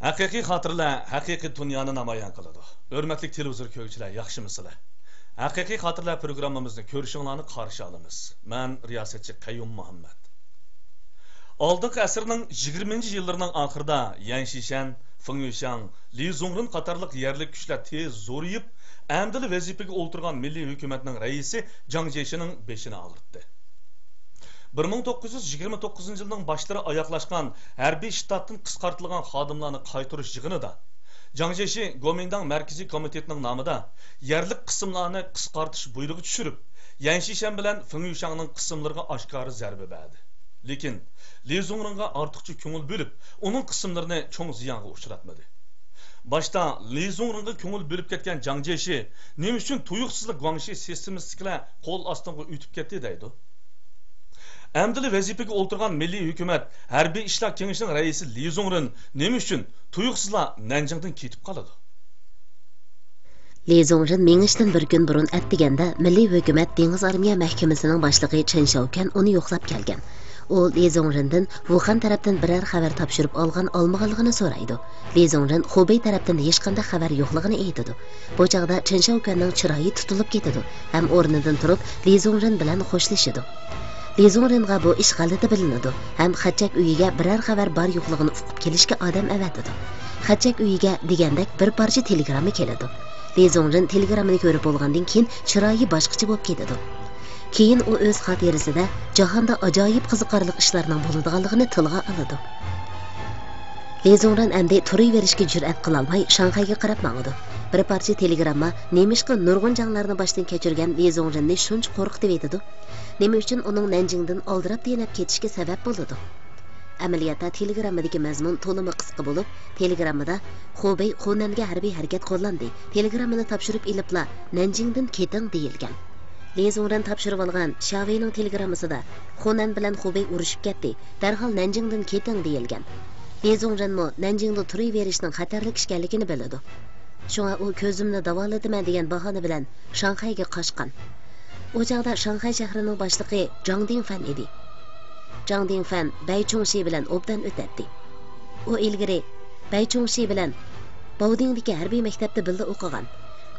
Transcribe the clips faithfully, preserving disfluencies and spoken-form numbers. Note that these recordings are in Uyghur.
ھەقىقىي خاتىرىلەر ھەقىقىي دۇنيانى نامايان قىلىدۇ. ھۆرمەتلىك تېلېۋىزور كۆرگۈچىلەر، ياخشىمۇسىلەر؟ ھەقىقىي خاتىرىلەر پروگراممىمىزنى كۆرۈشۈڭلارنى قارشى ئالىمىز. مەن رىياسەتچى قەييۇم مۇھەممەد. ئالدىنقى ئەسىرنىڭ يىگىرمىنچى يىللىرىنىڭ ئاخىرىدا يەن شىشەن، فېڭ يۈشەڭ، لى زۇڭرېن قاتارلىق يەرلىك كۈچلەر تېز زورىيىپ، ئەمدىلا ۋەزىپىگە ئولتۇرغان مىللىي ھۆكۈمەتنىڭ رەئىسى جاڭ جيېشىنىڭ بېشىنى ئاغرىتتى. بىر مىڭ توققۇز يۈز يىگىرمە توققۇزىنچى يىلنىڭ باشلىرى ئاياغلاشقان ھەربىي شتاتتىن قىسقارتىلغان خادىملارنى قايتۇرۇش يىغىنىدا، جاڭ جيېشى گومىنداڭ مەركىزىي كومىتېتىنىڭ نامىدا يەرلىك قىسىملارنى قىسقارتىش بۇيرۇقى چۈشۈرۈپ، يەن شىشەن بىلەن فېڭ يۈشەڭنىڭ قىسىملىرىغا ئاشكارا زەربە بەردى. لېكىن لى زۇڭرېنغا ئارتۇقچە كۆڭۈل بۆلۈپ، ئۇنىڭ قىسىملىرىنى چوڭ زىيانغا ئۇچراتمىدى. باشتا لى زۇڭرېنغا كۆڭۈل بۆلۈپ كەتكەن جاڭ جيېشى نېمە ئۈچۈن تۇيۇقسىزلا گۇاڭشى سىستېمىسىدىكىلەر قول ئاستىڭغا ئۆتۈپ كەتتى دەيدۇ؟ ئەمدىلا ۋەزىپىگە ئولتۇرغان مىللىي ھۆكۈمەت ھەربىي ئىشلار كېڭىشىنىڭ رەئىسى لى زۇڭرېن نېمە ئۈچۈن تۇيۇقسىزلا نەنجىڭدىن كېتىپ قالىدۇ؟ لى زۇڭرېن مېڭىشتىن بىر كۈن بۇرۇن ئەتىگەندە مىللىي ھۆكۈمەت دېڭىز ئارمىيە مەھكىمىسىنىڭ باشلىقى چېن شياۋكۈەن ئۇنى يوقلاپ كەلگەن. ئۇ لى زۇڭرېندىن ۋۇخەن تەرەپتىن بىرەر خەۋەر تاپشۇرۇپ ئالغان ئالمىغانلىقىنى سورايدۇ. لى زۇڭرېن خۇبېي تەرەپتىن ھېچقانداق خەۋەر يوقلۇقىنى ئېيتىدۇ. بۇ چاغدا چېن شياۋكۈەننىڭ چىرايى تۇتۇلۇپ كېتىدۇ ھەم ئورنىدىن تۇرۇپ، لى زۇڭرېن بىلەن خوشلىشىدۇ. لى زۇڭرېنغا بۇ ئىش غەلىتە بىلىنىدۇ ھەم خەچچەك ئۆيىگە بىرەر خەۋەر بار يوقلۇقىنى ئۇقۇپ كېلىشكە ئادەم ئەۋەتىدۇ. خەچچەك ئۆيىگە دېگەندەك بىر پارچە تېلېگرامما كېلىدۇ. لى زۇڭرېن تېلېگراممىنى كۆرۈپ بولغاندىن كېيىن چىرايى باشقىچە بولۇپ كېتىدۇ. كېيىن ئۇ ئۆز خاتىرىسىدە جاھاندا ئاجايىپ قىزىقارلىق ئىشلارنىڭ بولىدىغانلىقىنى تىلغا ئالىدۇ. لى زۇڭرېن ئەمدى تۇرۇۋېرىشكە جۈرئەت قىلالماي، شاڭخەيگە قاراپ ماڭىدۇ. بىر پارچە تېلېگرامما نېمىشقا نۇرغۇن جەڭلەرنى باشتىن كەچۈرگەن لى زۇڭرېننى شۇنچە قورقۇتۇۋېتىدۇ؟ نېمە ئۈچۈن ئۇنىڭ نەنجىڭدىن ئالدىراپ تېنەپ كېتىشكە سەۋەب بولىدۇ؟ ئەمەلىيەتتە تېلېگراممىدىكى مەزمۇن تولىمۇ قىسقا بولۇپ، تېلېگراممىدا خۇبېي خۇنەنگە ھەربىي ھەرىكەت قوللاندى، تېلېگراممىنى تاپشۇرۇپ ئېلىپلا نەنجىڭدىن كېتىڭ دېيىلگەن. لى زۇڭرېن تاپشۇرۇۋالغان شياۋېينىڭ تېلېگراممىسىدا خۇنەن بىلەن خۇبېي ئۇرۇشۇپ كەتتى، دەرھال نەنجىڭدىن كېتىڭ دېيىلگەن. لى زۇڭرېنمۇ نەنجىڭدە تۇرۇۋېرىشنىڭ خەتەرلىك ئىكەنلىكىنى بىلىدۇ. شۇڭا ئۇ كۆزۈمنى داۋالىتىمەن دېگەن باھانە بىلەن شاڭخەيگە قاچقان. ئۇ چاغدا شاڭخەي شەھىرىنىڭ باشلىقى جاڭ دىڭفەن ئىدى. جاڭ دىڭفەن بەي چۇڭشى بىلەن ئوبدان ئۆتەتتى. ئۇ ئىلگىرى بەي چۇڭشى بىلەن باۋدىڭدىكى ھەربىي مەكتەپتە بىللە ئوقۇغان.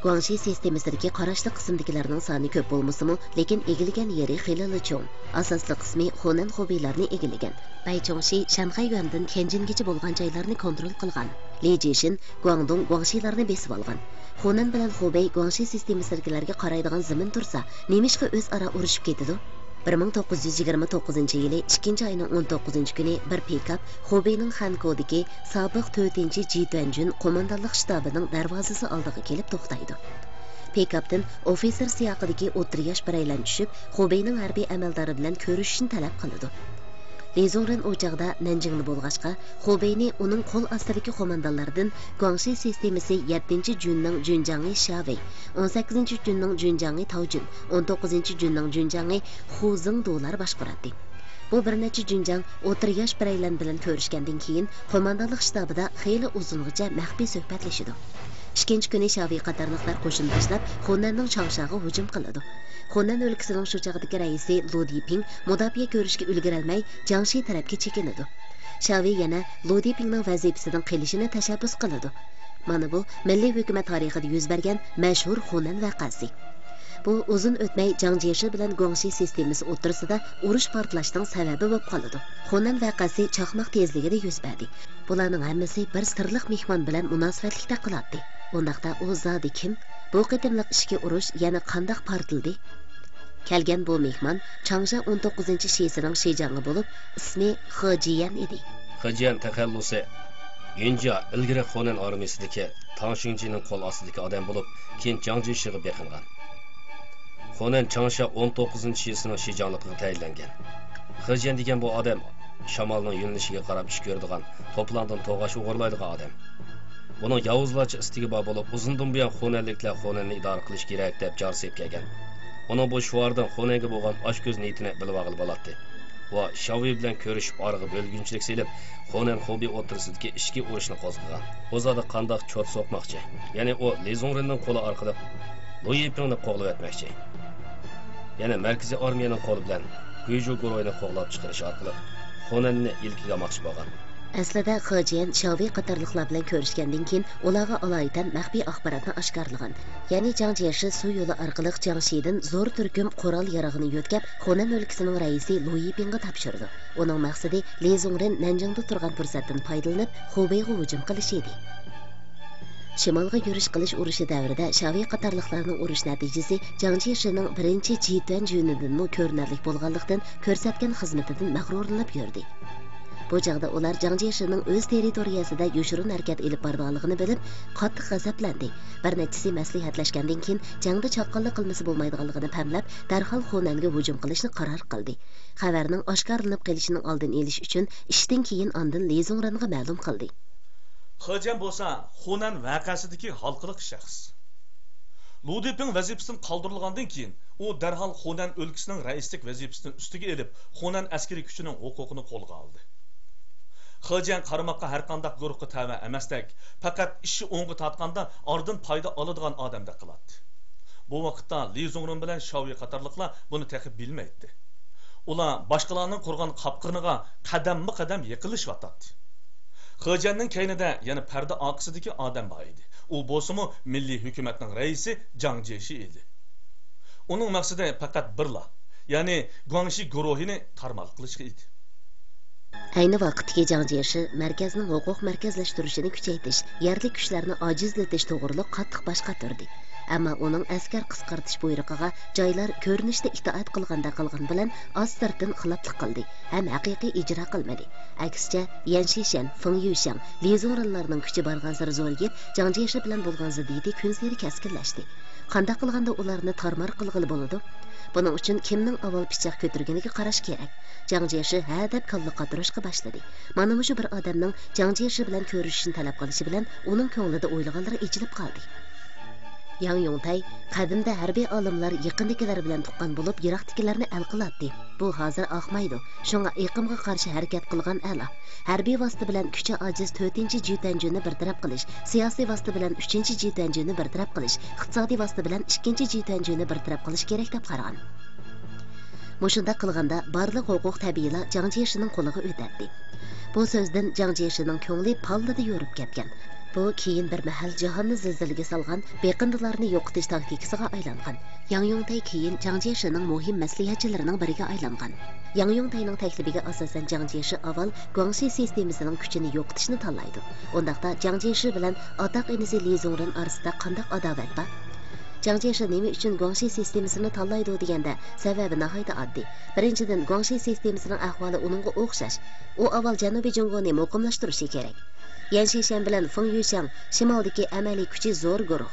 گۇاڭشى سىستېمىسىدىكى قاراشلىق قىسىمدىكىلەرنىڭ سانى كۆپ بولمىسىمۇ، لېكىن ئىگىلىگەن يېرى خېلىلا چوڭ. ئاساسلىق قىسمى خۇنەن خۇبېيلارنى ئىگىلىگەن. بەي چۇڭشى شەنخەي يۈەندىن تيەنجىنگىچە بولغان جايلارنى كونترول قىلغان. لى جىشىن گۇاڭدۇڭ گۇاڭشىلارنى بېسىۋالغان. خۇنەن بىلەن خۇبېي گۇاڭشى سىستېمىسىدىكىلەرگە قارايدىغان زېمىن تۇرسا، نېمىشقا ئۆزئارا ئۇرۇشۇپ كېتىدۇ؟ بىر مىڭ توققۇز يۈز يىگىرمە توققۇزىنچى يىلى ئىككىنچى ئاينىڭ ئون توققۇزىنچى كۈنى بىر پىكاپ خۇبېينىڭ خەنكودىكى سابىق تۆتىنچى جى تۈەنجۈن قوماندانلىق شتابىنىڭ دەرۋازىسى ئالدىغا كېلىپ توختايدۇ. پىكاپتىن ئوفىتسېر سىياقىدىكى ئوتتۇرا ياش بىرەيلەن چۈشۈپ، خۇبېينىڭ ھەربىي ئەمەلدارى بىلەن كۆرۈشۈشنى تەلەپ قىلىدۇ. لى زۇڭرېن ئۇ چاغدا نەنجىڭدا بولغاچقا، خۇبېينى ئۇنىڭ قول ئاستىدىكى قوماندانلاردىن گۇاڭشى سىستېمىسى يەتتىنچى جۈننىڭ جۈنجاڭى شياۋېي، ئون سەككىزىنچى جۈننىڭ جۈنجاڭى تاۋجۈن، ئون توققۇزىنچى جۈننىڭ جۈنجاڭى خۇ زېڭدۇلار باشقۇراتتى. بۇ بىر نەچچە جۈنجاڭ ئوتتۇرا ياش بىرەيلەن بىلەن كۆرۈشكەندىن كېيىن، قوماندانلىق شتابىدا خېلى ئۇزۇنغىچە مەخپىي سۆھبەتلىشىدۇ. ئىككىنچى كۈنى شياۋېي قاتارلىقلار قوشۇن باشلاپ، خۇنەننىڭ چاڭشاغا ھۇجۇم قىلىدۇ. خۇنەن ئۆلكىسىنىڭ شۇ چاغدىكى رەئىسى لۇ دىپىڭ مۇداپىئە كۆرۈشكە ئۈلگۈرەلمەي، جياڭشى تەرەپكە چېكىنىدۇ. شياۋېي يەنە لۇ دىپىڭنىڭ ۋەزىپىسىدىن قېلىشىنى تەشەببۇس قىلىدۇ. مانا بۇ مىللىي ھۆكۈمەت تارىخىدا يۈز بەرگەن مەشھۇر خۇنەن ۋەقەسى. بۇ ئۇزۇن ئۆتمەي جاڭ جيېشى بىلەن گۇاڭشى سىستېمىسى ئوتتۇرىسىدا ئۇرۇش پارتلاشنىڭ سەۋەبى بولۇپ قالىدۇ. خۇنەن ۋەقەسى چاقماق تېزلىكىدە يۈز بەردى. بۇلارنىڭ ھەممىسى بىر سىرلىق مېھمان بىلەن مۇناسىۋەتلىك تەققىلاتتى. ئۇنداقتا ئۇ زادى كىم؟ بۇ قېتىملىق ئىچكى ئۇرۇش يەنە قانداق پارتلىدى؟ كەلگەن بۇ مېھمان چاڭشا ئون توققۇزىنچى شىسىنىڭ شىجاڭى بولۇپ، ئىسمى خې جيەن ئىدى. خې جيەن تەخەللۇسى يۈنجيا ئىلگىرى خۇنەن ئارمىيىسىدىكى تاڭ شۈڭجىنىڭ قول ئاستىدىكى ئادەم بولۇپ، كېيىن جاڭ جيېشىغا بېقىنغان. خۇنەن چاڭشا ئون توققۇزىنچى شىسىنىڭ شىجاڭلىقىغا تەيىنلەنگەن. خې جيەن دېگەن بۇ ئادەم شامالنىڭ يۆنىلىشىگە قاراپ ئىش كۆرىدىغان، توپىلاڭدىن توغاچ ئوغرىلايدىغان ئادەم. ئۇنىڭ ياۋۇزلارچە ئىستىكى بار بولۇپ، ئۇزۇندىن بۇيان خۇنەنلىكلەر خۇنەننى ئىدارە قىلىش كېرەك دەپ جار سېلىپ كەلگەن. ئۇنىڭ بۇ شوئاردىن خۇنەنگە بولغان ئاچكۆز نىيىتىنى بىلىۋالغىلى بولاتتى. ئۇ شياۋېي بىلەن كۆرۈشۈپ، ئارىغا بۆلگۈنچىلىك سېلىپ، خۇنەن خۇبېي ئوتتۇرىسىدىكى ئىچكى ئۇرۇشنى قوزغىغان. ئۇ زادى قانداق چوت سوقماقچى؟ يەنى ئۇ لى زۇڭرېننىڭ قولى ئارقىلىق لۇ يىپىڭنى قوغلىۋەتمەكچى. يەنە مەركىزىي ئارمىيەنىڭ قولى بىلەن گۇيجۇ گۇرۇھىنى قوغلاپ چىقىرىش ئارقىلىق خۇنەننى ئىلكىگە ئالماقچى بولغان. ئەسلىدە خېجيەن شاۋېي قاتارلىقلار بىلەن كۆرۈشكەندىن كېيىن، ئۇلارغا ئالايىتەن مەخپىي ئاخباراتنى ئاشكارىلىغان. يەنى جاڭ جيېشى سۇ يولى ئارقىلىق جياڭشىدىن زور تۈركۈم قورال ياراغىنى يۆتكەپ، خۇنەن ئۆلكىسىنىڭ رەئىسى لۇ يىپىڭغا تاپشۇرىدۇ. ئۇنىڭ مەقسىتى لى زۇڭرىن نەنجىڭدا تۇرغان پۇرسەتتىن پايدىلىنىپ، خۇبېيغا ھۇجۇم قىلىش ئىدى. شىمالغا يۈرۈش قىلىش ئۇرۇشى دەۋرىدە شاۋېي قاتارلىقلارنىڭ ئۇرۇش نەتىجىسى جاڭ جيېشىنىڭ بىرىنچى جى تۈەن جۈنىدىنمۇ كۆرۈنەرلىك بولغانلىقتىن، كۆرسەتكەن خىزمىتىدىن مەغرۇرلىنىپ يۈردى. بۇ چاغدا ئۇلار جاڭ جيېشىنىڭ ئۆز تېررىتورىيەسىدە يوشۇرۇن ھەرىكەت ئېلىپ بارىدىغانلىقىنى بىلىپ، قاتتىق غەزەپلەندى. بىر نەچچىسى مەسلىھەتلەشكەندىن كېيىن، جەڭدە چاققانلىق قىلمىسا بولمايدىغانلىقىنى پەملەپ، دەرھال خۇنەنگە ھۇجۇم قىلىشنى قارار قىلدى. خەۋەرنىڭ ئاشكارىلىنىپ قېلىشىنىڭ ئالدىنى ئېلىش ئۈچۈن، ئىشتىن كېيىن ئاندىن لى زۇڭرىنغا مەلۇم قىلدى. خېجيەن بولسا خۇنەن ۋەقەسىدىكى ھالقىلىق شەخس. لۇ دېپىڭ ۋەزىپىسىدىن قالدۇرۇلغاندىن كېيىن، ئۇ دەرھال خۇنەن ئۆلكىسىنىڭ رەئىسلىك ۋەزىپىسىنى ئۈستىگە ئېلىپ، خۇنەن ئەسكىرىي كۈچىنىڭ ھوقۇقىنى قولغا ئالدى. خېجيەن قارىماققا ھەرقانداق گۇرۇھقا تەۋە ئەمەستەك، پەقەت ئىشى ئوڭغا تارتقاندا ئاردىن پايدا ئالىدىغان ئادەمدەك قىلاتتى. بۇ ۋاقىتتا لى زۇڭرىن بىلەن شاۋېي قاتارلىقلار بۇنى تېخى بىلمەيتتى. ئۇلار باشقىلارنىڭ قۇرغان قاپقىرىنىغا قەدەممۇ قەدەم يېقىنلىشىۋاتاتتى. خېجيەننىڭ كەينىدە يەنە پەردە ئارقىسىدىكى ئادەم بار ئىدى. ئۇ بولسىمۇ مىللىي ھۆكۈمەتنىڭ رەئىسى جاڭ جيېشى ئىدى. ئۇنىڭ مەقسىتى پەقەت بىرلا، يەنى گۇاڭشى گۇرۇھىنى تارمار قىلىش ئىدى. ئەينى ۋاقىتتىكى جاڭ جيېشى مەركەزنىڭ ھوقۇق مەركەزلەشتۈرۈشىنى كۈچەيتىش، يەرلىك كۈچلەرنى ئاجىزلىتىش توغرۇلۇق قاتتىق باش قاتۇردى. ئەمما ئۇنىڭ ئەسكەر قىسقارتىش بۇيرۇقىغا جايلار كۆرۈنۈشتە ئىتائەت قىلغاندەك قىلغىنى بىلەن ئاز سىرتتىن خىلاپلىق قىلدى ھەم ھەقىقىي ئىجرا قىلمىدى. ئەكسىچە، يەن شىشەن، فېڭ يۈشەڭ، لى زۇڭرىنلارنىڭ كۈچى بارغانسېرى زورىيىپ، جاڭ جيېشى بىلەن بولغان زىددىيىتى كۈنسېرى كەسكىنلەشتى. قانداق قىلغاندا ئۇلارنى تارمار قىلغىلى بولىدۇ؟ بۇنىڭ ئۈچۈن كىمنىڭ ئاۋۋال پىچاق كۆتۈرگىنىگە قاراش كېرەك. جاڭ جيېشى ھە دەپ كاللا قاتۇرۇشقا باشلىدى. مانا مۇشۇ بىر ئادەمنىڭ جاڭ جيېشى بىلەن كۆرۈشۈشنى تەلەپ قىلىشى بىلەن ئۇنىڭ كۆڭلىدە ئويلىغانلىرى ئېچىلىپ قالدى. ياڭ يۇڭتەي، قەدىمدە ھەربىي ئالىملار يېقىندىكىلەر بىلەن تۇغقان بولۇپ، يىراقتىكىلەرنى ئەل قىلاتتى. بۇ ھازىر ئاقمايدۇ. شۇڭا ئېقىمغا قارشى ھەرىكەت قىلغان ئەلا. ھەربىي ۋاسىتە بىلەن كۈچى ئاجىز تۆتىنچى جيۇتەنجۈنى بىر تەرەپ قىلىش، سىياسىي ۋاسىتە بىلەن ئۈچىنچى جيۇتەنجۈنى بىر تەرەپ قىلىش، ئىقتىسادىي ۋاسىتە بىلەن ئىككىنچى جيۇتەنجۈنى بىر تەرەپ قىلىش كېرەك دەپ قارىغان. مۇشۇنداق قىلغاندا بارلىق ھوقۇق تەبىئىيلا جاڭ جيېشىنىڭ قولىغا ئۆتەتتى. بۇ سۆزدىن جاڭ جيېشىنىڭ كۆڭلى پاللىدە يورۇپ كەتكەن. بۇ كېيىن بىر مەھەل جاھاننى زىلزىلىگە سالغان بېقىندىلارنى يوقىتىش تاكتىكىسىغا ئايلانغان. ياڭ يۇڭتەي كېيىن جاڭ جيېشىنىڭ مۇھىم مەسلىھەتچىلىرىنىڭ بىرىگە ئايلانغان. ياڭ يۇڭتەينىڭ تەكلىپىگە ئاساسەن جاڭ جيېشى ئاۋۋال گۇاڭشى سىستېمىسىنىڭ كۈچىنى يوقىتىشنى تاللايدۇ. ئۇنداقتا جاڭ جيېشى بىلەن ئاتاق ئىنىسى لى زۇڭرىن ئارىسىدا قانداق ئاداۋەت بار؟ جاڭ جيېشى نېمە ئۈچۈن گۇاڭشى سىستېمىسىنى تاللايدۇ دېگەندە، سەۋەبى ناھايىتى ئاددىي. بىرىنچىدىن، گۇاڭشى سىستېمىسىنىڭ ئەھۋالى ئۇنىڭغا ئوخشاش. ئۇ ئاۋۋال جەنۇبىي جۇڭگونى مۇقىملاشتۇرۇشى كېرەك. يەن شىشەن بىلەن فېڭ يۈشەڭ شىمالدىكى ئەمەلىي كۈچى زور گۇرۇھ.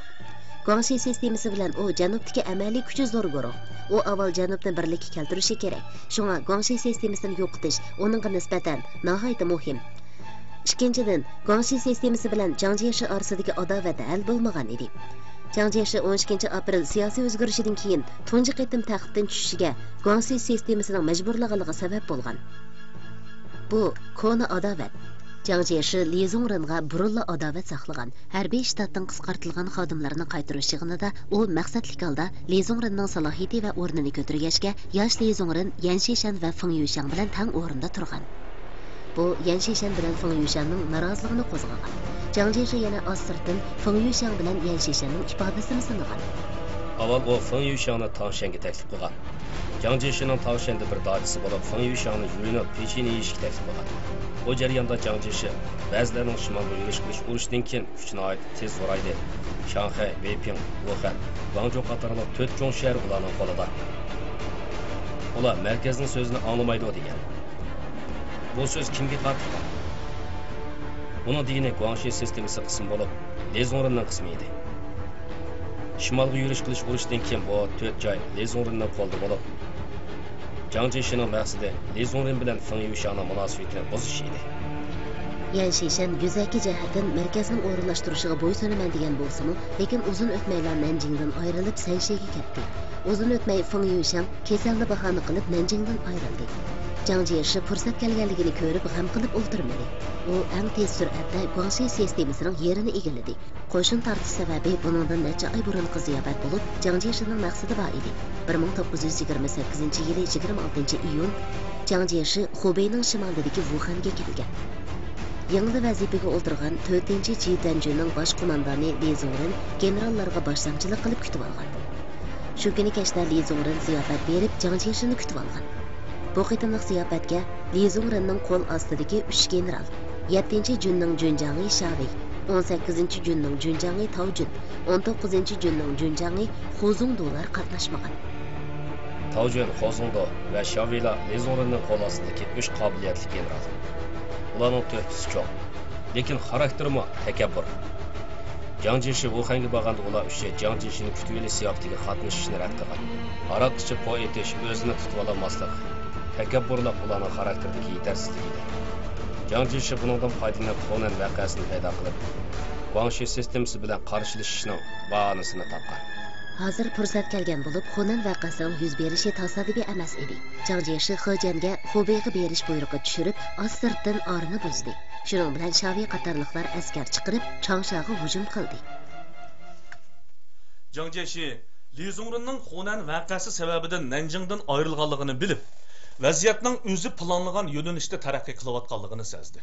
گۇاڭشى سىستېمىسى بىلەن ئۇ جەنۇبتىكى ئەمەلىي كۈچى زور گۇرۇھ. ئۇ ئاۋۋال جەنۇبنى بىرلىككە كەلتۈرۈشى كېرەك. شۇڭا گۇاڭشى سىستېمىسىنى يوقىتىش ئۇنىڭغا نىسبەتەن ناھايىتى مۇھىم. ئىككىنچىدىن، گۇاڭشى سىستېمىسى بىلەن جاڭ جيېشى ئارىسىدىكى ئاداۋەت ھەل بولمىغان ئىدى. جاڭ جيېشى ئون ئىككىنچى ئاپرېل سىياسىي ئۆزگىرىشىدىن كېيىن تۇنجى قېتىم تەختتىن چۈشۈشىگە گۇاڭشى سىستېمىسىنىڭ مەجبۇرلىغانلىقى سەۋەب بولغان. بۇ كونا ئاداۋەت. جاڭ جيېشى لى زۇڭرىنغا بۇرۇنلا ئاداۋەت ساقلىغان. ھەربىي شتاتتىن قىسقارتىلغان خادىملارنى قايتۇرۇش يىغىنىدا ئۇ مەقسەتلىك ھالدا لى زۇڭرىننىڭ سالاھىيىتى ۋە ئورنىنى كۆتۈرگەچكە، ياش لى زۇڭرىن يەن شىشەن ۋە فېڭ يۈشەن بىلەن تەڭ ئورۇندا تۇرغان. بۇ يەن شىشەن بىلەن فېڭ يۈشەننىڭ نارازىلىقىنى قوزغىغان. جاڭ جيېشى يەنە ئاز سىرتتىن فېڭ يۈشەن بىلەن يەن شىشەننىڭ ئىپادىسىنى سىنىغان. ئاۋۋال ئۇ فېڭ يۈشەننى تاڭشەنگە تەكلىپ قىلغان. جاڭ جيېشىنىڭ تاڭشەندە بىر داچىسى بولۇپ، فېڭ يۈشەننى يۇيۇنۇپ، پېچىنە يېيىشكە تەكلىپ قىلغان. بۇ جەرياندا جاڭ جيېشى بەزىلەرنىڭ شىمالغا يۈرۈش قىلىش ئۇرۇشىدىن كېيىن كۈچى ناھايىتى تېز زورايدى. شاڭخەي، بېيپىڭ، ۋۇخەن، گۇاڭجۇ قاتارلىق تۆت چوڭ شەھەر ئۇلارنىڭ قولىدا. ئۇلار مەركەزنىڭ سۆزىنى ئاڭلىمايدۇ دېگەن. بۇ سۆز كىمگە قارىتىلغان؟ بۇنىڭ دېگىنى گۇاڭشى سىستېمىسى قىسمى بولۇپ، لى زۇڭرىننىڭ قىسمى ئىدى. شىمالغا يۈرۈش قىلىش ئۇرۇشىدىن كېيىن بۇ تۆت جاي لى زۇڭرىننىڭ قولىدا بولۇپ، جاڭ جيېشىنىڭ مەقسىتى لى زۇڭرىن بىلەن فېڭ يۈشەننىڭ مۇناسىۋىتىنى بۇزۇش ئىدى. يەن شىشەن يۈزەكى جەھەتتىن مەركەزنىڭ ئورۇنلاشتۇرۇشىغا بويسۇنىمەن دېگەن بولسىمۇ، لېكىن ئۇزۇن ئۆتمەيلا نەنجىڭدىن ئايرىلىپ سەنشىگە كەتتى. ئۇزۇن ئۆتمەي فېڭ يۈشەن كېسەلنى باھانە قىلىپ نەنجىڭدىن ئايرىلدى. جاڭ جيېشى پۇرسەت كەلگەنلىكىنى كۆرۈپ غەم قىلىپ ئولتۇرمىدى. ئۇ ئەڭ تېز سۈرئەتتە گۇاڭشى سىستېمىسىنىڭ يېرىنى ئىگىلىدى. قوشۇن تارتىش سەۋەبى بۇنىڭدىن نەچچە ئاي بۇرۇنقى زىياپەت بولۇپ، جاڭ جيېشىنىڭ مەقسىتى بار ئىدى. بىر مىڭ توققۇز يۈز يىگىرمە سەككىزىنچى يىلى يىگىرمە ئالتىنچى ئىيۇن جاڭ جيېشى خۇبېينىڭ شىمالىدىكى ۋۇخەنگە كەلگەن. يېڭىلا ۋەزىپىگە ئولتۇرغان تۆتىنچى جى تۈەنجۈننىڭ باش قوماندانى لى زۇڭرېن گېنېراللارغا باشلامچىلىق قىلىپ كۈتۈۋالغان. شۇ كۈنى كەچتە لى زۇڭرېن زىياپەت بېرىپ، جاڭ جيېشىنى كۈتۈۋالغان. بۇ قېتىملىق زىياپەتكە لى زۇڭرېننىڭ قول ئاستىدىكى ئۈچ گېنېرال، يەتتىنچى جۈننىڭ جۈنجاڭى شاۋېي، ئون سەككىزىنچى جۈننىڭ جۈنجاڭى تاۋجۈن، ئون توققۇزىنچى جۈننىڭ جۈنجاڭى خۇزۇڭدۇلار قاتناشمىغان. تاۋجۈن، خۇزۇڭدۇ ۋە شاۋېيلار لى زۇڭرېننىڭ قول ئاستىدىكى ئۈچ قابىلىيەتلىك گېنېرال. ئۇلارنىڭ تۆھپىسى چوڭ، لېكىن خاراكتېرىمۇ تەكەببۇر. جاڭ جيېشى ۋۇخەنگە بارغاندا ئۇلار ئۈچى جاڭ جيېشىنى كۈتۈۋېلىش زىياپىتىگە قاتنىشىشنى رەت قىلغان. ھاراق ئىچىپ قول ئېتىش، ئۆزىنى تۇتۇۋالالماسلىق، تەكەببۇرلۇق ئۇلارنىڭ خاراكتېرىدىكى يېتەرسىزلىكى ئىدى. جاڭ جيېشى بۇنىڭدىن پايدىلىنىپ خۇنەن ۋەقەسىنى پەيدا قىلىپ، گۇاڭشى سىستېمىسى بىلەن قارشىلىشىشنىڭ باھانىسىنى تاپقان. ھازىر پۇرسەت كەلگەن بولۇپ، خۇنەن ۋەقەسىنىڭ يۈز بېرىشى تاسادىپىي ئەمەس ئىدى. جاڭ جيېشى خېجيەنگە خۇبېيغا بېرىش بۇيرۇقى چۈشۈرۈپ، ئاز سىرتتىن ئارىنى بۇزدى. شۇنىڭ بىلەن شاۋېي قاتارلىقلار ئەسكەر چىقىرىپ، چاڭشاغا ھۇجۇم قىلدى. جاڭ جيېشى لى زۇڭرېننىڭ خۇنەن ۋەقەسى سەۋەبىدىن نەنجىڭدىن ئايرىلغانلىقىنى بىلىپ، ۋەزىيەتنىڭ ئۆزى پىلانلىغان يۆنىلىشتە تەرەققىي قىلىۋاتقانلىقىنى سەزدى.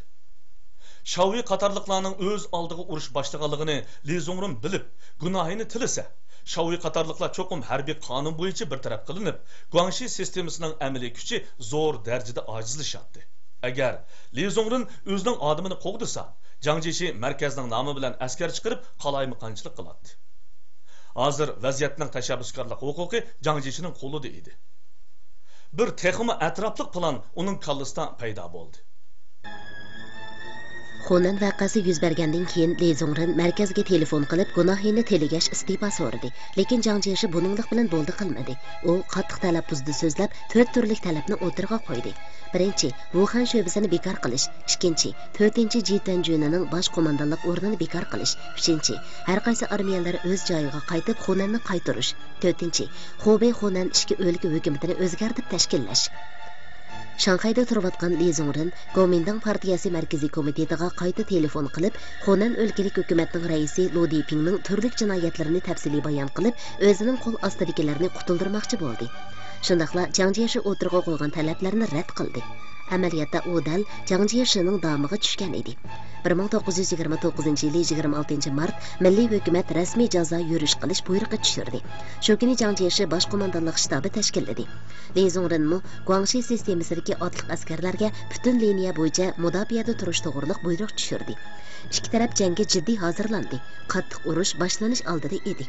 شاۋېي قاتارلىقلارنىڭ ئۆز ئالدىغا ئۇرۇش باشلىغانلىقىنى لى زۇڭرېن بىلىپ، گۇناھىنى تىلىسە، شاۋېي قاتارلىقلار چوقۇم ھەربىي قانۇن بويىچە بىر تەرەپ قىلىنىپ، گۇاڭشى سىستېمىسىنىڭ ئەمەلىي كۈچى زور دەرىجىدە ئاجىزلىشاتتى. ئەگەر لى زۇڭرېن ئۆزىنىڭ ئادىمىنى قوغدىسا، جاڭ جيېشى مەركەزنىڭ نامى بىلەن ئەسكەر چىقىرىپ، قالايمىقانچىلىق قىلاتتى. ھازىر ۋەزىيەتنىڭ تەشەببۇسكارلىق ھوقۇقى جاڭ جيېشىنىڭ قولىدا ئىدى. بىر تېخىمۇ ئەتراپلىق پىلان ئۇنىڭ كاللىسىدا پەيدا بولدى. خۇنەن ۋەقەسى يۈز بەرگەندىن كېيىن، لى زۇڭرېن مەركەزگە تېلېفون قىلىپ، گۇناھىنى تىلىگەچ ئىستېپا سورىدى. لېكىن جاڭ جيېشى بۇنىڭلىق بىلەن بولدى قىلمىدى. ئۇ قاتتىق تەلەپپۇزدا سۆزلەپ، تۆت تۈرلۈك تەلەپنى ئوتتۇرىغا قويدى. بىرىنچى، ۋۇخەن شۆبىسىنى بىكار قىلىش. ئىككىنچى، تۆتىنچى جى تۈەنجۈنىنىڭ باش قوماندانلىق ئورنىنى بىكار قىلىش. ئۈچىنچى، ھەر قايسى ئارمىيەلەر ئۆز جايىغا قايتىپ، خۇنەننى قايتۇرۇش. تۆتىنچى، خۇبېي خۇنەن ئىككى ئۆلكە ھۆكۈمىتىنى ئۆزگەرتىپ تەشكىللەش. شاڭخەيدە تۇرۇۋاتقان لى زۇڭرېن گومىنداڭ پارتىيەسى مەركىزىي كومىتېتىغا قايتا تېلېفون قىلىپ، خۇنەن ئۆلكىلىك ھۆكۈمەتنىڭ رەئىسى لۇ دېپىڭنىڭ تۈرلۈك جىنايەتلىرىنى تەپسىلىي بايان قىلىپ، ئۆزىنىڭ قول ئاستىدىكىلەرنى قۇتۇلدۇرماقچى بولدى. شۇنداقلا جاڭ جيېشى ئوتتۇرىغا قويغان تەلەپلەرنى رەت قىلدى. ئەمەلىيەتتە ئۇ دەل جاڭ جيېشىنىڭ دامىغا چۈشكەن ئىدى. بىر مىڭ توققۇز يۈز يىگىرمە توققۇزىنچى يىلى يىگىرمە ئالتىنچى مارت مىللىي ھۆكۈمەت رەسمىي جازا يۈرۈش قىلىش بۇيرۇقى چۈشۈردى. شۇ كۈنى جاڭ جيېشى باش قوماندانلىق شتابى تەشكىللىدى. لى زۇڭرېنمۇ گۇاڭشى سىستېمىسىدىكى ئاتلىق ئەسكەرلەرگە پۈتۈن لىنىيە بويىچە مۇداپىئەدە تۇرۇش توغرۇلۇق بۇيرۇق چۈشۈردى. ئىككى تەرەپ جەڭگە جىددىي ھازىرلاندى. قاتتىق ئۇرۇش باشلىنىش ئالدىدا ئىدى.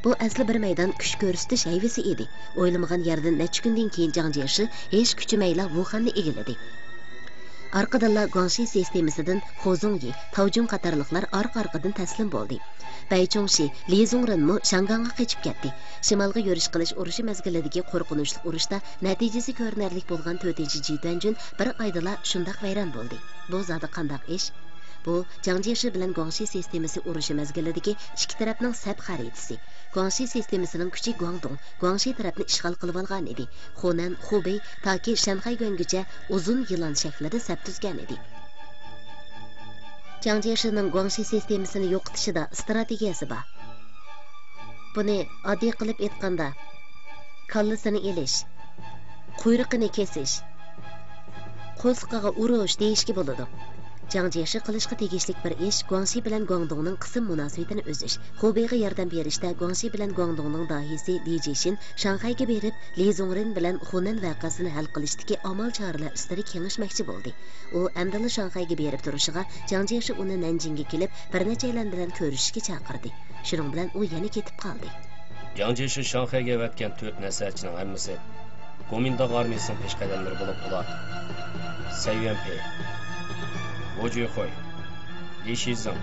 بۇ ئەسلى بىر مەيدان كۈچ كۆرسىتىش ھەيۋىسى ئىدى. ئويلىمىغان يەردىن نەچچە كۈندىن كېيىن جاڭ جيېشى ھېش كۈچىمەيلا ۋۇخەننى ئىگىلىدى. ئارقىدىنلا گۇاڭشى سىستېمىسىدىن خۇزۇڭيى، تاۋجۈن قاتارلىقلار ئارقا-ئارقىدىن تەسلىم بولدى. بەي چۇڭشى، لى زۇڭرېنمۇ شياڭگاڭغا قېچىپ كەتتى. شىمالغا يۈرۈش قىلىش ئۇرۇشى مەزگىلىدىكى قورقۇنچلۇق ئۇرۇشتا نەتىجىسى كۆرۈنەرلىك بولغان تۆتىنچى جى تۈەنجۈن بىر ئايدىلا شۇنداق ۋەيران بولدى. بۇ زادى قانداق ئىش؟ بۇ، جاڭ جيېشى بىلەن گۇاڭشى سىستېمىسى ئۇرۇشى مەزگىلىدىكى ئىككى تەرەپنىڭ سەپ خەرىتىسى. گۇاڭشى سىستېمىسىنىڭ كۈچى گۇاڭدۇڭ، گۇاڭشى تەرەپنى ئىشغال قىلىۋالغان ئىدى. خۇنەن، خۇبېي تاكى شەنخەيگۈەنگىچە ئۇزۇن يىلان شەكلىدە سەپ تۈزگەن ئىدى. جاڭ جيېشىنىڭ گۇاڭشى سىستېمىسىنى يوقىتىشىدا ئىستراتېگىيەسى بار. بۇنى ئاددىي قىلىپ ئېيتقاندا، كاللىسىنى ئېلىش، قۇيرۇقىنى كېسىش، قورسىقىغا ئۇرۇش دېيىشكە بولىدۇ. جاڭ جيېشى قىلىشقا تېگىشلىك بىر ئىش گۇاڭشى بىلەن گۇاڭدۇڭنىڭ قىسىم مۇناسىۋىتىنى ئۈزۈش. خۇبېيغا ياردەم بېرىشتە گۇاڭشى بىلەن گۇاڭدۇڭنىڭ داھىيسى لى جىشىن شاڭخەيگە بېرىپ، لى زۇڭرېن بىلەن خۇنەن ۋەقەسىنى ھەل قىلىشتىكى ئامال چارىلەر ئۈستىدە كېڭىشمەكچى بولدى. ئۇ ئەمدىلا شاڭخەيگە بېرىپ تۇرۇشىغا، جاڭ جيېشى ئۇنى نەنجىڭگە كېلىپ، بىر نەچچەيلەن بىلەن كۆرۈشۈشكە چاقىردى. شۇنىڭ بىلەن ئۇ يەنە كېتىپ قالدى. جاڭ جيېشى شاڭخەيگە ئەۋەتكەن تۆت نەسىھەتچىنىڭ ھەممىسى گومىنداڭ ئارمىيىسىنىڭ پېشقەدەملىرى بولۇپ، ئۇلار سەي يۈەنپېي، ۋۇ جۈيخۇي، لى شىزىڭ،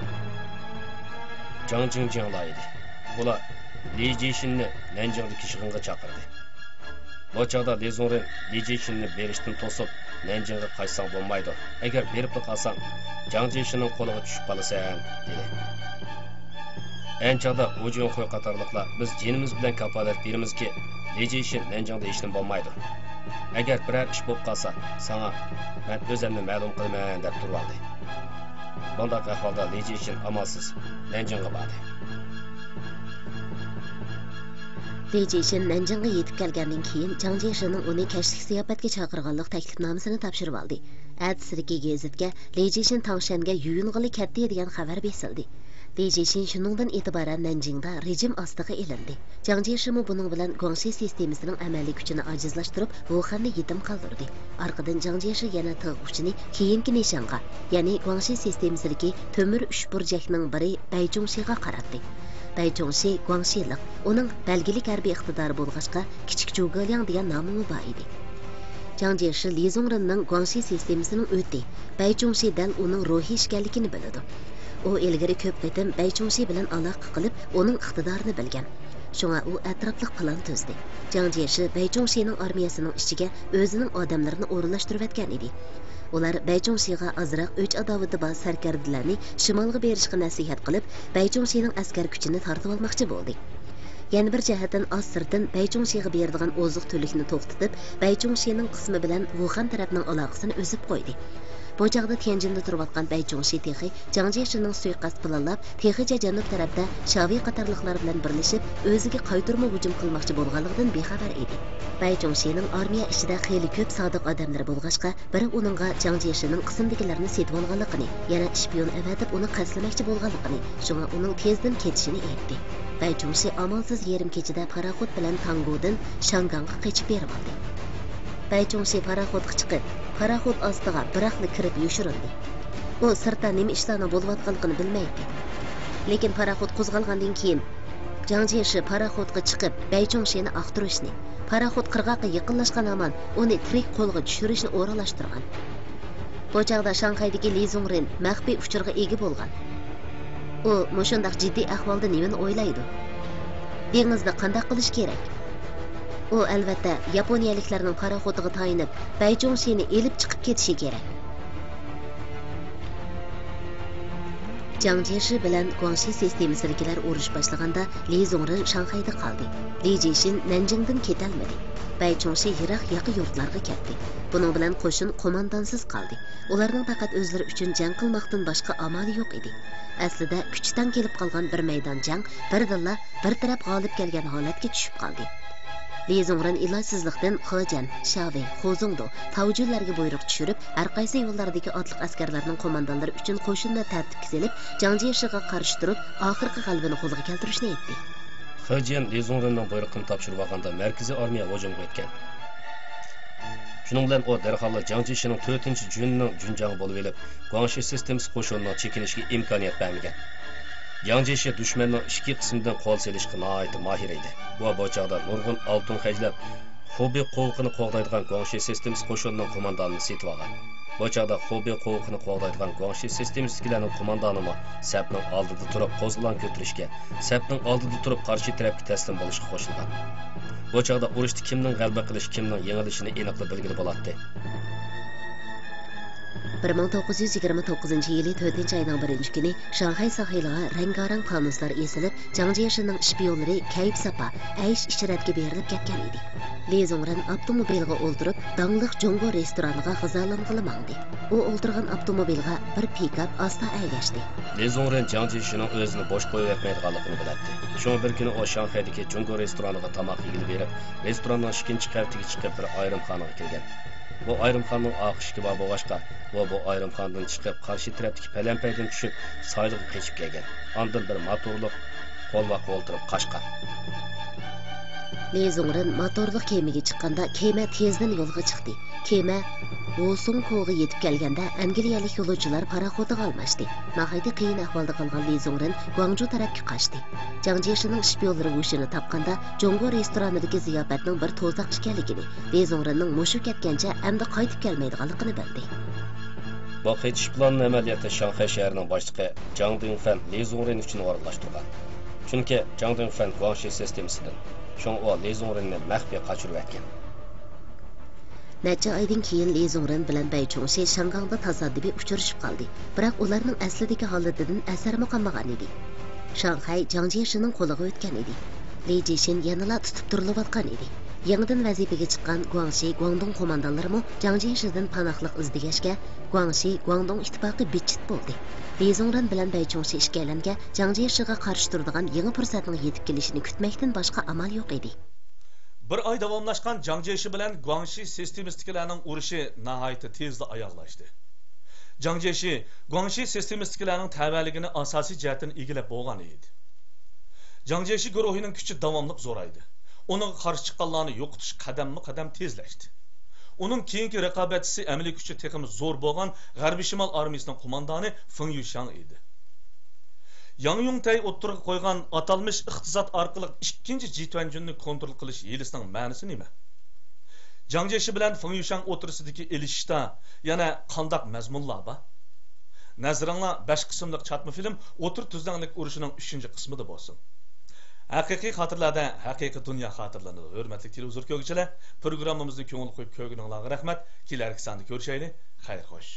جاڭ جىڭجياڭلار ئىدى. ئۇلار لى جىشىننى نەنجىڭدىكى يىغىنغا چاقىردى. بۇ چاغدا لى زۇڭرېن لى جىشىننى بېرىشتىن توسۇپ، نەنجىڭغا قايتساڭ بولمايدۇ. ئەگەر بېرىپلا قالساڭ، جاڭ جىشىننىڭ قولىغا چۈشۈپ قالىسەن، دېدى. ئەينى چاغدا ۋۇ جۈنخۇي قاتارلىقلار، بىز جېنىمىز بىلەن كاپالەت بېرىمىزكى، لى جىشىن نەنجىڭدا ھېچنېمە بولمايدۇ. ئەگەر بىرەر ئىش بولۇپ قالسا، ساڭا مەن ئۆزەمنى مەلۇم قىلىمەن، دەپ تۇرۇۋالدى. بۇنداق ئەھۋالدا لى جىشىن ئامالسىز نەنجىڭغا باردى. لى جىشىن نەنجىڭغا يېتىپ كەلگەندىن كېيىن، جاڭ جيېشىننىڭ ئۇنى كەچلىك زىياپەتكە چاقىرغانلىق تەكلىپنامىسىنى تاپشۇرۇۋالدى. ئەتىسىدىكى گېزىتكە لى جىشىن تاڭشەنگە يۇيۇنغىلى كەتتى دېگەن خەۋەر بېسىلدى. لى جىشىن شۇنىڭدىن ئېتىبارەن نەنجىڭدا رېجىم ئاستىغا ئېلىندى. جاڭ جيېشىمۇ بۇنىڭ بىلەن گۇاڭشى سىستېمىسىنىڭ ئەمەلىي كۈچىنى ئاجىزلاشتۇرۇپ، ۋۇخەننى يېتىم قالدۇردى. ئارقىدىن جاڭ جيېشى يەنە تىغ ئۇچىنى كېيىنكى نىشانغا، يەنى گۇاڭشى سىستېمىسىدىكى تۆمۈر ئۈچ بۇرجەكنىڭ بىرى بەي چۇڭشىغا قاراتتى. بەي چۇڭشى گۇاڭشىلىق، ئۇنىڭ بەلگىلىك ھەربىي ئىقتىدارى بولغاچقا، كىچىك جۇگېلياڭ دېگەن نامىمۇ بار ئىدى. جاڭ جيېشى لى زۇڭرېننىڭ گۇاڭشى سىستېمىسىنىڭ ئۆتى، بەي چۇڭشى دەل ئۇنىڭ روھى ئىكەنلىكىنى بىلىدۇ. ئۇ ئىلگىرى كۆپ قېتىم بەي چۇڭشى بىلەن ئالاقە قىلىپ، ئۇنىڭ ئىقتىدارىنى بىلگەن. شۇڭا ئۇ ئەتراپلىق پىلان تۈزدى. جاڭ جيېشى بەي چۇڭشىنىڭ ئارمىيەسىنىڭ ئىچىگە ئۆزىنىڭ ئادەملىرىنى ئورۇنلاشتۇرۇۋەتكەن ئىدى. ئۇلار بەي چۇڭشىغا ئازراق ئۆچ-ئاداۋىتى بار سەركەردىلەرنى شىمالغا بېرىشقا نەسىھەت قىلىپ، بەي چۇڭشىنىڭ ئەسكەر كۈچىنى تارتىۋالماقچى بولدى. يەنە بىر جەھەتتىن، ئاز سىرتتىن بەي چۇڭشىغا بېرىدىغان ئوزۇق-تۈلۈكنى توختىتىپ، بەي چۇڭشىنىڭ قىسمى بىلەن ۋۇخەن تەرەپنىڭ ئالاقىسىنى ئۈزۈپ قويدى. بۇ چاغدا تيەنجىندە تۇرۇۋاتقان بەي چۇڭشى تېخى جاڭ جيېشىنىڭ سۇيىقەست پىلانلاپ، تېخىچە جەنۇب تەرەپتە شاۋى قاتارلىقلار بىلەن بىرلىشىپ، ئۆزىگە قايتۇرما ھۇجۇم قىلماقچى بولغانلىقىدىن بىخەۋەر ئىدى. بەي چۇڭشىنىڭ ئارمىيە ئىچىدە خېلى كۆپ سادىق ئادەملىرى بولغاچقا، بىرى ئۇنىڭغا جاڭ جيېشىنىڭ قىسىمدىكىلەرنى سېتىۋالغانلىقىنى، يەنە شپىيون ئەۋەتىپ ئۇنى قەستلىمەكچى بولغانلىقىنى، شۇڭا ئۇنىڭ تېزدىن كېتىشىنى ئېيتتى. بەي چۇڭشى ئامالسىز يېرىم كېچىدە پاراخوت بىلەن تاڭگودىن شياڭگاڭغا قېچىپ بېرىۋالدى. بەي چۇڭشى پاراخوتقا چىقىپ، پاراخوت ئاستىغا بىراقلا كىرىپ يوشۇرۇندى. ئۇ سىرتتا نېمە ئىشلارنىڭ بولۇۋاتقانلىقىنى بىلمەيتتى. لېكىن پاراخوت قوزغالغاندىن كېيىن، جاڭ جيېشى پاراخوتقا چىقىپ، بەي چۇڭشىنى ئاختۇرۇشنى، پاراخوت قىرغاققا يېقىنلاشقان ھامان ئۇنى تىرىك قولغا چۈشۈرۈشنى ئورۇنلاشتۇرغان. بۇ چاغدا شاڭخەيدىكى لى زۇڭرىن مەخپىي ئۇچۇرغا ئىگە بولغان. ئۇ مۇشۇنداق جىددىي ئەھۋالدا نېمىنى ئويلايدۇ؟ دېڭىزدا قانداق قىلىش كېرەك؟ ئۇ، ئەلۋەتتە، ياپونىيەلىكلەرنىڭ پاراخوتىغا تايىنىپ، بەي چۇڭشىنى ئېلىپ چىقىپ كېتىشى كېرەك. جاڭ جيېشى بىلەن گۇاڭشى سىستېمىسىدىكىلەر ئۇرۇش باشلىغاندا، لى زۇڭرېن شاڭخەيدە قالدى. لى جىشىن نەنجىڭدىن كېتەلمىدى. بەي چۇڭشى يىراق ياقا يۇرتلارغا كەتتى. بۇنىڭ بىلەن قوشۇن قوماندانسىز قالدى. ئۇلارنىڭ پەقەت ئۆزلىرى ئۈچۈن جەڭ قىلماقتىن باشقا ئامالى يوق ئىدى. ئەسلىدە كۈچ تەڭ كېلىپ قالغان بىر مەيدان جەڭ بىردىنلا بىر تەرەپ غالىب كەلگەن ھالەتكە چۈشۈپ قالدى. لى زۇڭرېن ئىلاجسىزلىقتىن خېجەن، شاۋى، خۇزۇڭدۇ، تاۋجۈنلەرگە بۇيرۇق چۈشۈرۈپ، ھەرقايسى يوللاردىكى ئاتلىق ئەسكەرلەرنىڭ قوماندانلىرى ئۈچۈن قوشۇننى تەرتىپكە سېلىپ، جاڭ جيېشىغا قارشى تۇرۇپ، ئاخىرقى غەلىبىنى قولغا كەلتۈرۈشنى ئېيتتى. خېجيەن لى زۇڭرېننىڭ بۇيرۇقىنى تاپشۇرۇۋالغاندا، مەركىزىي ئارمىيە ھۇجۇمغا ئۆتكەن. شۇنىڭ بىلەن ئۇ دەرھاللا جاڭ جيېشىنىڭ تۆتىنچى جۈنىنىڭ جۈنجاڭغا بولۇۋېلىپ، گۇاڭشى سىستېمىسى قوشۇنىنىڭ چېكىنىشىگە ئىمكانىيەت بەرمىگەن. جاڭ جيېشى دۈشمەننىڭ ئىچكى قىسمىدىن قول سېلىشقا ناھايىتى ماھىر ئىدى. ئۇ بۇ چاغدا نۇرغۇن ئالتۇن خەجلەپ، خۇبېي قوۋۇقىنى قوغدايدىغان گۇاڭشى سىستېمىسى قوشۇنىنىڭ قوماندانىنى سېتىۋالغان. بۇ چاغدا خۇبېي قوۋۇقىنى قوغدايدىغان گۇاڭشى سىستېمىسىدىكىلەرنىڭ قوماندانىمۇ سەپنىڭ ئالدىدا تۇرۇپ قوزغىلاڭ كۆتۈرۈشكە، سەپنىڭ ئالدىدا تۇرۇپ قارشى تەرەپكە تەسلىم بولۇشقا قوشۇلغان. بۇ چاغدا ئۇرۇشتا كىمنىڭ غەلىبە قىلىش، كىمنىڭ يېڭىلىشىنى ئېنىقلا بىلگىلى بولاتتى. بىر مىڭ توققۇز يۈز يىگىرمە توققۇزىنچى يىلى تۆتىنچى ئاينىڭ بىرىنچى كۈنى شاڭخەي ساھىلىغا رەڭگارەڭ پانۇسلار ئېسىلىپ، جاڭ جيېشىنىڭ شپىيونلىرى كەيپ-ساپا، ئەيش-ئىشرەتكە بېرىلىپ كەتكەن ئىدى. لى زۇڭرېن ئاپتوموبىلغا ئولتۇرۇپ، داڭلىق جۇڭگو رېستورانىغا غىزالانغىلى ماڭدى. ئۇ ئولتۇرغان ئاپتوموبىلغا بىر پىكاپ ئاستا ئەگەشتى. لى زۇڭرېن جاڭ جيېشىنىڭ ئۆزىنى بوش قويۇۋەتمەيدىغانلىقىنى بىلەتتى. شۇڭا بىر كۈنى ئۇ شاڭخەيدىكى جۇڭگو رېستورانىغا تاماق يېگىلى بېرىپ، رېستوراننىڭ ئىككىنچى قەۋىتىگە چىقىپ، بىر ئايرىم خانىغا كىرگەن. بۇ ئايرىم خانىنىڭ ئاق ئىشىكى بار بولغاچقا، ئۇ بۇ ئايرىم خانىدىن چىقىپ، قارشى تەرەپتىكى پەلەمپەيدىن چۈشۈپ، سايلىغا قېچىپ كەلگەن. ئاندىن بىر موتورلۇق قولۋاققا ئولتۇرۇپ قاچقان. لى زۇڭرېن موتورلۇق كېمىگە چىققاندا، كېمە تېزدىن يولغا چىقتى. كېمە ۋۇسۇڭخۇغا يېتىپ كەلگەندە، ئەنگلىيەلىك يولۇچىلار پاراخوتىغا ئالماشتى. ناھايىتى قىيىن ئەھۋالدا قالغان لى زۇڭرېن گۇاڭجۇ تەرەپكە قاچتى. جاڭ جيېشىنىڭ شپىيونلىرى ۋۇشىنى تاپقاندا، جۇڭگو رېستورانىدىكى زىياپەتنىڭ بىر توزاق ئىكەنلىكىنى، لى زۇڭرېننىڭ مۇشۇ كەتكەنچە ئەمدى قايتىپ كەلمەيدىغانلىقىنى بىلدى. بۇ قېچىش پىلانىنى ئەمەلىيەتتە شاڭخەي شەھىرىنىڭ باشلىقى جاڭ دىڭفەن لى زۇڭرېن ئۈچۈن ئورۇنلاشتۇرغان. چۈنكى جاڭ دىڭفەن گۇاڭشى سىستېمىسىدىن، شۇڭا ئۇ لى زۇڭرېننى مەخپىي قاچۇرۇۋەتكەن. نەچچە ئايدىن كېيىن لى زۇڭرېن بىلەن بەي چۇڭشى شياڭگاڭدا تاسادىپىي ئۇچرىشىپ قالدى، بىراق ئۇلارنىڭ ئەسلىدىكى ھالىتىدىن ئەسەرمۇ قالمىغان ئىدى. شاڭخەي جاڭ جيېشىنىڭ قولىغا ئۆتكەن ئىدى. لى جىشىن يەنىلا تۇتۇپ تۇرۇلۇۋاتقان ئىدى. يېڭىدىن ۋەزىپىگە چىققان گۇاڭشى، گۇاڭدۇڭ قوماندانلىرىمۇ جاڭ جيېشىدىن پاناھلىق ئىزدىگەچكە، گۇاڭشى، گۇاڭدۇڭ ئىتتىپاقى بىتچىت بولدى. لى زۇڭرېن بىلەن بەي چۇڭشى ئىككىيلەنگە جاڭ جيېشىغا قارشى تۇرىدىغان يېڭى پۇرسەتنىڭ يېتىپ كېلىشىنى كۈتمەكتىن باشقا ئامال يوق ئىدى. بىر ئاي داۋاملاشقان جاڭ جيېشى بىلەن گۇاڭشى سىستېمىسىدىكىلەرنىڭ ئۇرۇشى ناھايىتى تېزلا ئاياغلاشتى. جاڭ جيېشى گۇاڭشى سىستېمىسىدىكىلەرنىڭ تەۋەلىكىنى ئاساسىي جەھەتتىن ئىگىلەپ بولغان ئىدى. جاڭ جيېشى گۇرۇھىنىڭ كۈچى داۋاملىق زورايدى. ئۇنىڭغا قارشى چىققانلارنى يوقىتىش قەدەممۇ قەدەم تېزلەشتى. ئۇنىڭ كېيىنكى رىقابەتچىسى ئەمەلىي كۈچى تېخىمۇ زور بولغان غەربىي شىمال ئارمىيىسىنىڭ قوماندانى فېڭ يۈشاڭ ئىدى. ياڭ يۇڭتەي ئوتتۇرىغا قويغان ئاتالمىش ئىقتىساد ئارقىلىق ئىككىنچى جىتۈەنجۈننى كونترول قىلىش ھىيلىسىنىڭ مەنىسى نېمە؟ جاڭ جيېشى بىلەن فېڭ يۈشاڭ ئوتتۇرىسىدىكى ئېلىشىشتا يەنە قانداق مەزمۇنلار بار؟ نەزىرىڭلار بەش قىسىملىق چاتما فىلىم ئوتتۇرا تۈزلەڭلىك ئۇرۇشىنىڭ ئۈچىنچى قىسمىدا بولسۇن. ھەقىقىي خاتىرىلەردە ھەقىقىي دۇنيا خاتىرىلىنىدۇ. ھۆرمەتلىك تېلېۋىزور كۆرگۈچىلەر، پروگراممىمىزنى كۆڭۈل قويۇپ كۆرگىنىڭلارغا رەھمەت. كېلەركى ساندا كۆرۈشەيلى. خەير خوش.